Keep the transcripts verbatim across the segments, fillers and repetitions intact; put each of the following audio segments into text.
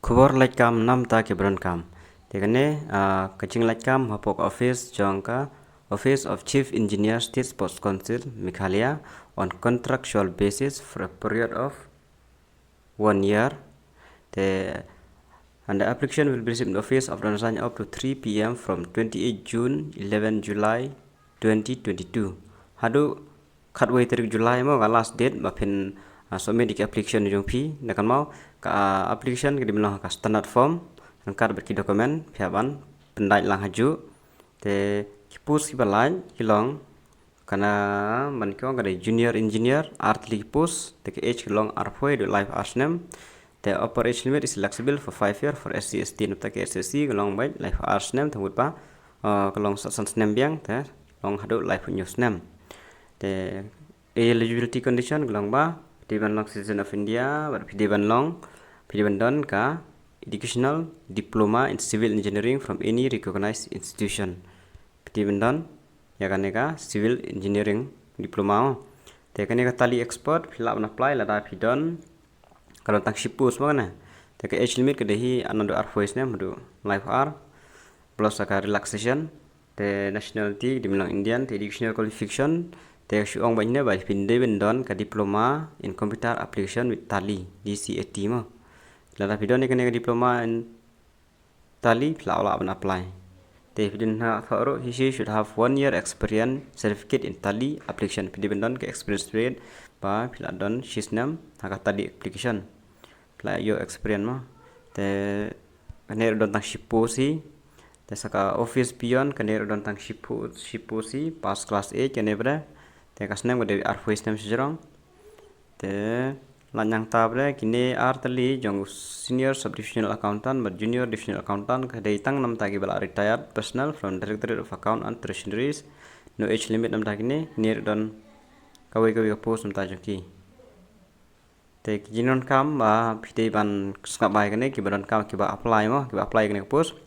Khubor lait kam namta ki ba donkam. Te kane, ah, ka jinglait kam hapoh office jong ka Office of Chief Engineer, State Sports Council Meghalaya, on contractual basis for a period of one year. Te, and the application will be received in the office of the Narayan up to three p.m. from twenty-eighth June, eleventh July twenty twenty-two. Haduh khatwei tarik July mo ka last date ba phin, ah, submit ïa ki application jong phi. Da kan mo ka, ah, application ka dei ban long ha ka standard form, ryngkat bad ki document phi hap ban pyndait lang hajuh. Te ki post ki ba lait ki long, kane ban kong ka dei junior engineer, ar tylli ki post, te ka age ka long arphew haduh laiphew ar snem. Te upper age limit is flexible for five year for S C, S T, namta ka S C ka long beit laiphew ar snem, te mut ba, ah, ka long saw san snem biang, te long haduh laiphew hynñiew snem. Te eligibility condition ka long ba phi dei ban long citizen of India, bad phi dei ban long, phi dei ban don ka educational diploma in civil engineering from any recognized institution. Phi dei ban don ïa kane ka civil engineering diploma. Te kane ka Tally expert phi lah ban apply lada phi don, ka don tang shi post mo kane. Te ka age limit ka dei hi naduh arphew snem haduh laiphew ar, plus ka relaxation. Te nationality dei ban long Indian, te educational qualification, te shu ong ba ine ba phi dei ban don ka diploma in computer application with Tally, D C A T mo. Lada phi don ïa kane ka diploma in Tally phi lah ban apply. Te phi dei na thoh ruh, he, she should have one year experience certificate in Tally application. Phi dei ban don ka experience period ba phi lah don shi snem ha ka Tally application. Phi lah ïoh experience mo. Te kane ruh don tang shi post hi. Te sa ka office peon kane ruh don tang shi post, shi post hi, pass class eight kane pat. Te ka snem ka dei arphew snem shajrong. Te la nangta pat kine ar tylli jong senior subdivisional accountant bad junior divisional accountant ka dei tang namta ki ba la retired personnel from Directorate of Account and Treasuries. No age limit namta kine, kine ruh don kawei kawei ka post namta jong ki. Te ki jingdonkam ba phi dei ban sngap bha ïa kane, ki ba donkam ki ba apply mo, ki ba apply ïa kane ka post.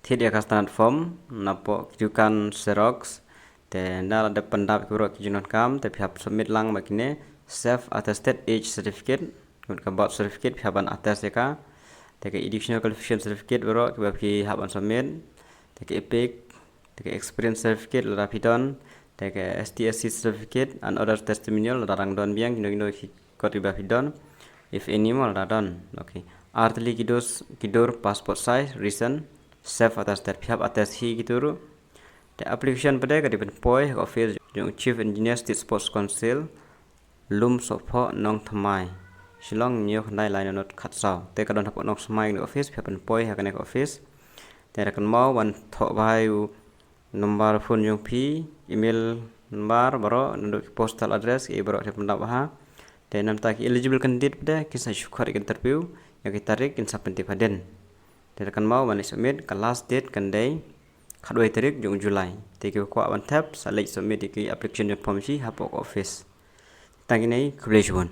Thied ïa ka standard form napoh ki dukan xerox. Te ynda la dep pyndap ki baroh ki jingdonkam te phi hap submit lang bad kine self attested age certificate, mut ka birth certificate phi hap ban attest ïa ka. Te ka educational qualification certificate baroh ki ba phi hap ban submit. Te ka EPIC, te ka experience certificate lada phi don, te ka S T S C certificate and other testimonial lada dang don biang, kino kino ki kot ki ba phi don, if any mo lada don. Okay. Ar tylli ki dos, ki dur passport size recent self attested, phi hap attest hi kito ruh. Te application pat ka dei ban poi ha office jong Chief Engineer, State Sports Council, Lumsohphoh, Nongthymmai, Shillong, hynñiew khyndai lai nonot khatsaw. Te ka don hapoh Nongthymmai kane ka office, phi hap ban poi ha kane ka office. Te da kan mo ban thoh bha ïa u number phone jong phi, email number baroh, naduh ki postal address, ki baroh ki pyndap bha. Te namta ki eligible candidate pat kin sa shu khot ïa ka interview, ïa ki tarik kin sa pyntip hadien. Te da kan mo ban submit, ka last date kan dei khatwei tarik jong July. Te ki ba kwah ban thep sa leit submit ïa ki application jong form shi hapoh office. Tang kine, khublei shibun.